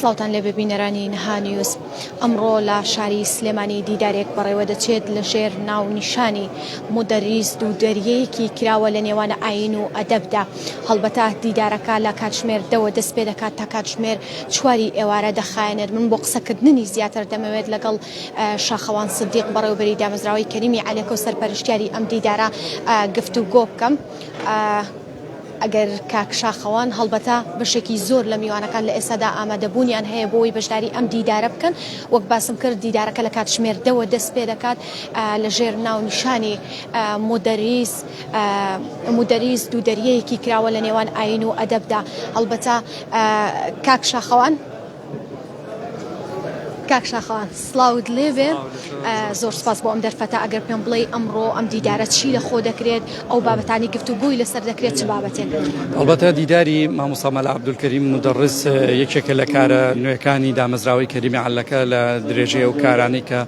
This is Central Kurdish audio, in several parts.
سڵاوتان لێبێ بینەرانی نها نیوز. ئەمڕۆ لە شاری سلێمانی دیدارێک بەڕێوە دەچێت لە ژێر ناونیشانی مودەریس دوو دەریەیەکی کراوە لە نێوان ئایین و ئەدەبدا. هەڵبەتە دیدارەکە لە کاتژمێر دەوە دەست پێ دەکات تا کاتژمێر چواری ئێوارە دەخایەنێت. من بۆ قسەکردنی زیاتر دەمەوێت لەگەڵ شاخەوان سدیق بەڕێوەبەری دامەزراوەی کەریمی عەلەکە و سەرپەرشتیاری ئەم دیدارە گفتوگۆ بکەم. ئەگەر کاک شاخەوان، هەڵبەتە بەشێکی زۆر لە میوانەکان لە ئێستادا ئامادەبوونیان هەیە بۆ ئەوەی بەشداری ئەم دیدارە بکەن، وەک باسم کرد دیدارەکە لە کاتژمێر دەوە دەست پێ دەکات لە ژێر ناونیشانی مودەریس مودەریس دوو دەریەیەکی کراوە لە نێوان ئایین و ئەدەبدا. هەڵبەتە کاک شاخەوان. کاک شاخەوان سڵاوت لێبێ زۆر سپاس بۆ ئەم دەرفەتە ئەگەر پێم بڵێ ئەمڕۆ ئەم دیدارە چی لە خۆ دەکرێت ئەو بابەتانی گفتوگۆی لەسەر دەکرێت چ بابەتێک ئەڵبەتە دیداری مامۆستا مەلا عەبدولکەریم مودەڕس یەکێکە لە کارە نوێکانی دامەزراوەی کەریمی عەلەکە لە درێژەی ئەو کارانەی کە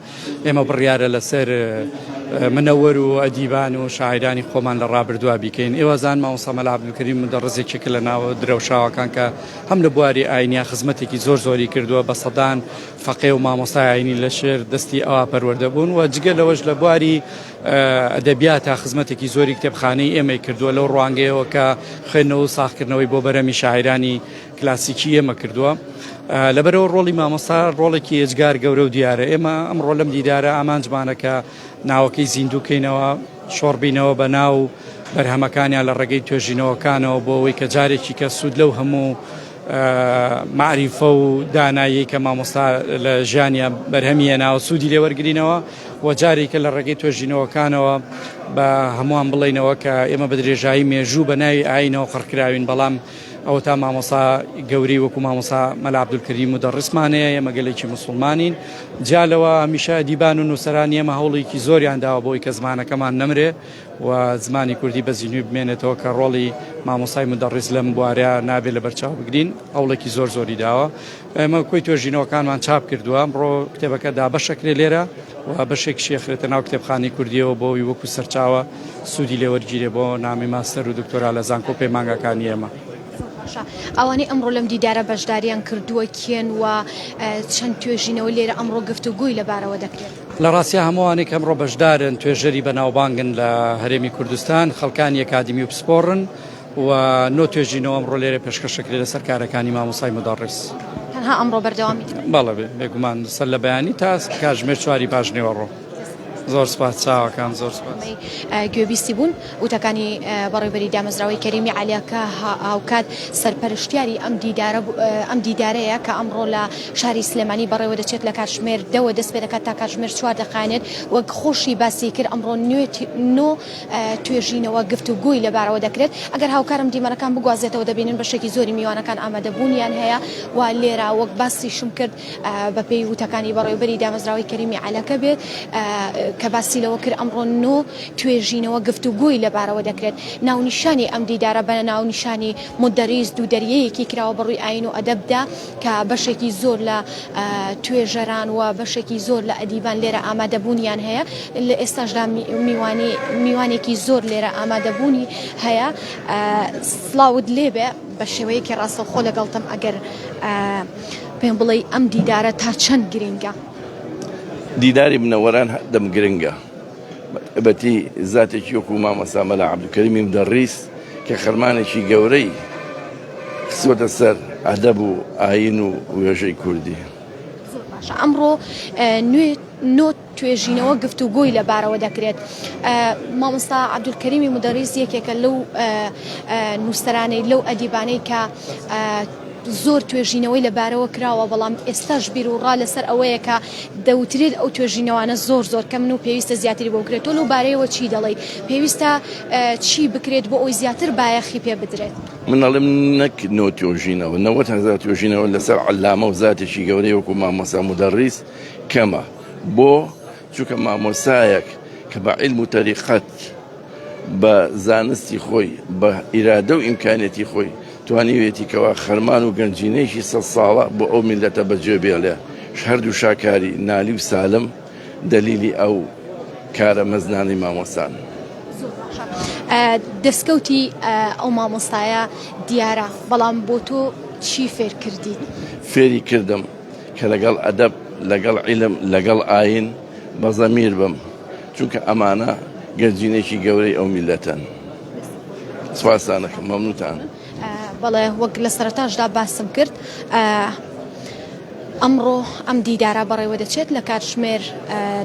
ئێمە بڕیارە لەسەر منەوەر و ئەدیبان و شاعیرانی خۆمان لە ڕابردووە بیکەین ئێوەزان مامۆستا مەلا عەبدولکەریم مودەڕس یەکێکە لە ناوە درەوشاوەکان کە هەم لە بواری ئاینیا خزمەتێکی زۆر زۆری کردووە، بە سەدان فەقێ و مامۆستای ئاینی لە ژێر دەستی ئەوا پەروەردە بوون و جگە لەوەش لە بواری ئەدەبیاتا خزمەتێکی زۆری کتێبخانەی ئێمەی کردووە لەو ڕوانگەیەوە کە خوێندنەوە و ساغکردنەوەی بۆ بەرهەمی شاعیرانی کلاسیکی ئێمە کردووە. لەبەرئەوە ڕۆڵی مامۆستا ڕۆڵێکی ئێجگار گەورە و دیارە. ئێمە ئەمڕۆ لەم دیدارە ئامانجمانە کە ناوەکەی زیندوو کەینەوە، شۆڕبینەوە بە ناو بەرهەمەکانیان لە ڕێگەی توێژینەوەکانەوە بۆ ئەوەی کە جارێکی کە سوود لەو هەموو مەعریفە و دانایی کە مامۆستا لە ژیانیا بەرهەمی هێناوە سوودی لێ وەرگرینەوە و جارێکە لە ڕێگەی توێژینەوەکانەوە بە هەمووان بڵێینەوە کە ئێمە بە درێژایی مێژوو بە ناوی ئاینەوە قڕکراوین بەڵام ئەوەتا مامۆستا گەورەی وەکو مامۆستا مەلا عەبدولکەریم مودەڕیسمان هەیە، ئێمە گەلێکی موسڵمانین. جیا لەوە هەمیشە ئەدیبان و نووسەرانی ئێمە هەوڵێکی زۆریان داوە بۆ ئەوەی کە زمانەکەمان نەمرێ و زمانی کوردی بە زیندووی بمێنێتەوە کە ڕۆڵی مامۆستای مودەڕیس لەم بوارە نابێ لەبەرچاو بگرین، هەوڵێکی زۆر زۆری داوە. ئێمە کۆی توێژینەوەکانمان چاپ کردووە، ئەمڕۆ کتێبەکە دابەشەکرێ لێرە و بەشێکیشی ئەخرێتە ناو کتێبخانەی کوردییەوە بۆ ئەوەی وەکو سەرچاوە سوودی لێ وەرگیرێ بۆ نامەی ماستەر و دکتۆرا لە زانکۆ و پەیمانگاکانی ئێمە. زۆر باشە ئەوانەی ئەمڕۆ لەم دیدارە بەشداریان کردووە کێن و چەند توێژینەوە لێرە ئەمڕۆ گفتوگۆی لەبارەوە دەکرێت؟ لە ڕاستیا هەموو ئەوانەی کە ئەمڕۆ بەشدارن توێژەری بەناوبانگن لە هەرێمی کوردستان، خەڵکانی ئەکادیمی و پسپۆڕن و نۆ توێژینەوە ئەمڕۆ لێرە پێشکەش دەکرێت لەسەر کارەکانی مامۆستای مودەڕیس. تەنها ئەمڕۆ بەردەوامی دەبێت؟ بەڵێ بێگومان سەر لە بەیانی تا کاتژمێر چواری پاشنیوەڕۆ. زۆر سپاس چاوەکان زۆر سپاس. گوێبیستی بوون وتەکانی بەڕێوبەری دامەزراوەی کەریمی عەلیە کە هاوکات سەرپەرشتیاری ئەم دیدارە ئەم دیدارەیە کە ئەمڕۆ لە شاری سلێمانی بەڕێوە دەچێت لە کاتژمێر دەوە دەست پێ دەکات تا کاتژمێر چوار دەخایەنێت وەک خۆشی باسی کرد ئەمڕۆ نوێ نۆ توێژینەوە گفتوگۆی لەبارەوە دەکرێت ئەگەر هاوکارم دیمەنەکان بگوازێتەوە دەبینن بەشێکی زۆری میوانەکان ئامادەبوونیان هەیە و لێرە وەک باسیشم کرد بەپێی وتەکانی بەڕێوەبەری دامەزراوەی کەریمی عەلەکە بێت کە باسی لەوە کرد ئەمڕۆ نۆ توێژینەوە گفتوگۆی لەبارەوە دەکرێت. ناونیشانی ئەم دیدارە بە ناونیشانی مودەریس دوو دەریەیەکی کراوە بەڕووی ئایین و ئەدەبدا کە بەشێکی زۆر لە توێژەران و بەشێکی زۆر لە ئەدیبان لێرە ئامادەبوونیان هەیە لە ئێستاشدا میوانی میوانێکی زۆر لێرە ئامادەبوونی هەیە سڵاوت لێبێ بە شێوەیەکی ڕاستەوخۆ لەگەڵتم ئەگەر پێم بڵێی ئەم دیدارە تا چەند گرینگە؟ دیداری منەوەران هەردەم گرنگە بەتایبەتی زاتێکی وەکو مامۆستا مەلا عەبدولکەریمی مودەڕیس کە خەرمانێکی گەورەی خستووەتە سەر ئەدەب و ئایین و وێژەی کوردی. زۆر باشە ئەمڕۆ نوێ نۆ توێژینەوە گفتوگۆی لەبارەوە دەکرێت. مامۆستا عەبدولکەریمی مودەریس یەکێکە لەو نووسەرانەی لەو ئەدیبانەی کە زۆر توێژینەوەی لەبارەوە کراوە، بەڵام ئێستاش بیروڕا لەسەر ئەوەیە کە دەوترێت ئەو توێژینەوانە زۆر زۆر کەمن و پێویستە زیاتری بۆ بکرێت. تۆ لەو بارەیەوە چی دەڵێیت؟ پێویستە چی بکرێت بۆ ئەوەی زیاتر بایەخی پێ بدرێت؟ من ئەڵێم نەک نۆ توێژینەوە، 90 هەزار توێژینەوە لەسەر عەلامە و زاتێکی گەورەی وەکو مامۆستا مودەڕیس کەمە. بۆ؟ چونکە مامۆستایەک کە بە عیلم و تەریقەت، بە زانستی خۆی، بە ئیرادە و ئیمکانیەتی خۆی توانیویەتی کەوا خەرمان و گەنجینەیەکی سەد ساڵە بۆ ئەو میللەتە بەجێ بێڵێ. هەردوو شاکاری نالی و سالم دەلیلی ئەو کارە مەزنانەی مامۆستان. زۆر باشە دەستکەوتی ئەو مامۆستایە دیارە، بەڵام بۆ تۆ چی فێر کردیت؟ فێری کردم کە لەگەڵ ئەدەب، لەگەڵ عیلم، لەگەڵ ئایین بە زەمیر بم، چونکە ئەمانە گەنجینەیەکی گەورەی ئەو میللەتەن. سوپاستان دەکەم، مەمنوونتان. بەڵێ وەک لە سەرەتاشدا باسم کرد ئەمڕۆ ئەم دیدارە بەڕێوە دەچێت لە کاتژمێر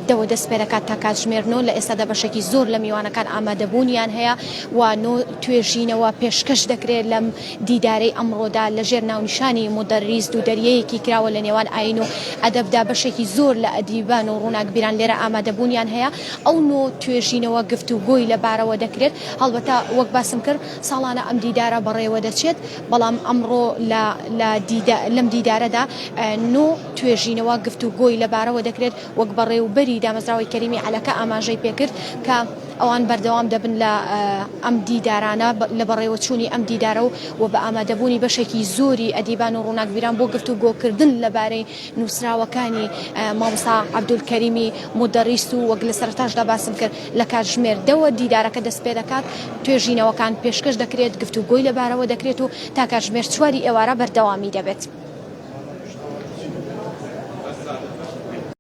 دەوە دەست پێ دەکات تا کاتژمێر نۆ لە ئێستادا بەشێکی زۆر لە میوانەکان ئامادەبوونیان هەیە و نۆ توێژینەوە پێشکەش دەکرێت لەم دیدارەی ئەمڕۆدا لە ژێر ناونیشانی مودەریس دوو دەریەیەکی کراوە لە نێوان ئایین و ئەدەبدا بەشێکی زۆر لە ئەدیبان و ڕووناکبیران لێرە ئامادەبوونیان هەیە ئەو نۆ توێژینەوە گفتوگۆی لەبارەوە دەکرێت هەڵبەتە وەک باسم کرد ساڵانە ئەم دیدارە بەڕێوە دەچێت، بەڵام ئەمڕۆ لە لە دیدا لەم دیدارەدا نۆ توێژینەوە گفتوگۆی لەبارەوە دەکرێت، وەک بەڕێوبەری دامەزراوەی کەریمی عەلەکە ئاماژەی پێکرد کە ئەوان بەردەوام دەبن لە ئەم دیدارانە لە بەڕێوەچوونی ئەم دیدارە و و بە ئامادەبوونی بەشێکی زۆری ئەدیبان و ڕووناکبیران بۆ گفتوگۆکردن لەبارەی نووسراوەکانی مامۆستا عەبدولکەریمی مودەڕیس و وەک لە سەرەتاشدا باسم کرد لە کاتژمێر دەوە دیدارەکە دەستپێدەکات، توێژینەوەکان پێشکەش دەکرێت، گفتوگۆی لەبارەوە دەکرێت و تا کاتژمێر چواری ئێوارە بەردەوامی دەبێت.